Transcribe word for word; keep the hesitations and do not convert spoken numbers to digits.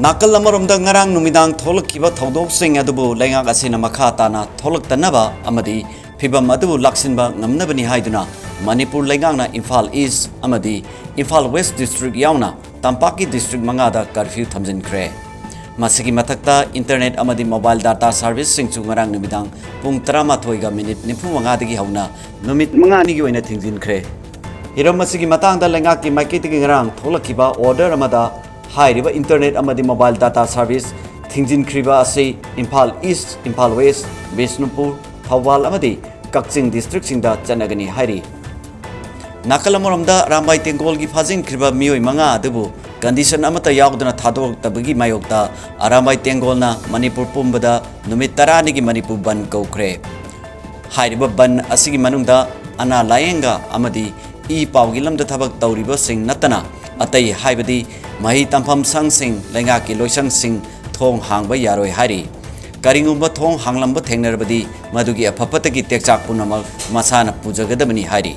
ꯅꯥꯀꯜ ꯑꯃꯔꯣꯝꯗ, ꯉꯔꯥꯡ ꯅꯨꯃꯤꯗꯥꯡ ꯊꯣꯛꯂꯛꯈꯤꯕ ꯊꯧꯗꯣꯛꯁꯤꯡ ꯑꯗꯨꯕꯨ ꯂꯩꯉꯥꯛ ꯑꯁꯤꯅ ꯃꯈꯥ ꯇꯥꯅ ꯊꯣꯛꯂꯛꯇꯅꯕ ꯑꯃꯗꯤ ꯐꯤꯚꯝ ꯑꯗꯨꯕꯨ ꯂꯥꯛꯁꯤꯟꯕ ꯉꯝꯅꯕꯅꯤ ꯍꯥꯏꯗꯨꯅ ꯃꯅꯤꯄꯨꯔ ꯂꯩꯉꯥꯛꯅ ꯏꯝꯐꯥꯜ ꯏꯁ ꯑꯃꯗꯤ ꯏꯝꯐꯥꯜ ꯋꯦꯁ ꯗꯤꯁꯇ꯭ꯔꯤꯛ ꯌꯥꯎꯅ ꯇꯝꯄꯥꯛꯀꯤ ꯗꯤꯁꯇ꯭ꯔꯤꯛ ꯃꯉꯥꯗ ꯀꯔꯐ꯭ꯌꯨ ꯊꯝꯖꯤꯟꯈ꯭ꯔꯦ꯫ ꯃꯁꯤꯒꯤ ꯃꯊꯛꯇ, ꯏꯟꯇꯔꯅꯦꯠ ꯑꯃꯗꯤ ꯃꯣꯕꯥꯏꯜ ꯗꯥꯇꯥ ꯁꯔꯚꯤꯁꯁꯤꯡꯁꯨ ꯉꯔꯥꯡ ꯅꯨꯃꯤꯗꯥꯡ ꯄꯨꯡ ꯇꯔꯥꯃꯥꯊꯣꯏꯒ ꯃꯤꯅꯤꯠ ꯅꯤꯐꯨ ꯃꯉꯥꯗꯒꯤ ꯍꯧꯅ ꯅꯨꯃꯤꯠ ꯃꯉꯥꯅꯤꯒꯤ ꯑꯣꯏꯅ ꯊꯤꯡꯖꯤꯟꯈ꯭ꯔꯦ꯫ ꯍꯤꯔꯝ ꯑꯁꯤꯒꯤ ꯃꯇꯥꯡꯗ ꯂꯩꯉꯥꯛꯀꯤ ꯃꯥꯏꯀꯩꯗꯒꯤ ꯉꯔꯥꯡ ꯊꯣꯛꯂꯛꯈꯤꯕ ꯑꯣꯔꯗꯔ ꯑꯃꯗ, ꯍꯥꯏꯔꯤꯕ ꯏꯟꯇꯔꯅꯦꯠ ꯑꯃꯗꯤ ꯃꯣꯕꯥꯏꯜ ꯗꯥꯇꯥ ꯁꯔꯚꯤꯁ ꯊꯤꯡꯖꯤꯟꯈ꯭ꯔꯤꯕ ꯑꯁꯤ ꯏꯝꯐꯥꯜ ꯏꯁ, ꯏꯝꯐꯥꯜ ꯋꯦꯁ, ꯕꯤꯁꯅꯨꯄꯨꯔ, ꯊꯧꯕꯥꯜ ꯑꯃꯗꯤ ꯀꯛꯆꯤꯡ ꯗꯤꯁꯇ꯭ꯔꯤꯛꯁꯤꯡꯗ ꯆꯠꯅꯒꯅꯤ ꯍꯥꯏꯔꯤ꯫ ꯅꯥꯀꯜ ꯑꯃꯔꯣꯝꯗ, ꯑꯔꯥꯝꯕꯥꯏ ꯇꯦꯡꯒꯣꯜꯒꯤ ꯐꯥꯖꯤꯟꯈ꯭ꯔꯤꯕ ꯃꯤꯑꯣꯏ ꯃꯉꯥ ꯑꯗꯨꯕꯨ ꯀꯟꯗꯤꯁꯟ ꯑꯃꯠꯇ ꯌꯥꯎꯗꯅ ꯊꯥꯗꯣꯔꯛꯇꯕꯒꯤ ꯃꯥꯌꯣꯛꯇ ꯑꯔꯥꯝꯕꯥꯏ ꯇꯦꯡꯒꯣꯜꯅ ꯃꯅꯤꯄꯨꯔ ꯄꯨꯝꯕꯗ ꯅꯨꯃꯤꯠ ꯇꯔꯥꯅꯤꯒꯤ ꯃꯅꯤꯄꯨꯔ ꯕꯟꯗ ꯀꯧꯈ꯭ꯔꯦ꯫ ꯍꯥꯏꯔꯤꯕ ꯕꯟꯗ ꯑꯁꯤꯒꯤ ꯃꯅꯨꯡꯗ ꯑꯅꯥ ꯂꯥꯌꯦꯡꯒ ꯑꯃꯗꯤ ꯏ ꯄꯥꯎꯒꯤ ꯂꯝꯗ ꯊꯕꯛ ꯇꯧꯔꯤꯕꯁꯤꯡ ꯅꯠꯇꯅ ꯑꯇꯩ, ꯍꯥꯏꯕꯗꯤ ꯃꯍꯩ ꯇꯝꯐꯝ ꯁꯪꯁꯤꯡ, ꯂꯩꯉꯥꯛꯀꯤ ꯂꯣꯏꯁꯪꯁꯤꯡ ꯊꯣꯡ ꯍꯥꯡꯕ ꯌꯥꯔꯣꯏ ꯍꯥꯏꯔꯤ꯫ ꯀꯔꯤꯒꯨꯝꯕ ꯊꯣꯡ ꯍꯥꯡꯂꯝꯕ ꯊꯦꯡꯅꯔꯕꯗꯤ ꯃꯗꯨꯒꯤ ꯑꯐ ꯐꯠꯇꯒꯤ ꯇꯦꯛꯆꯥꯛ ꯄꯨꯝꯅꯃꯛ ꯃꯁꯥꯅ ꯄꯨꯖꯒꯗꯕꯅꯤ ꯍꯥꯏꯔꯤ꯫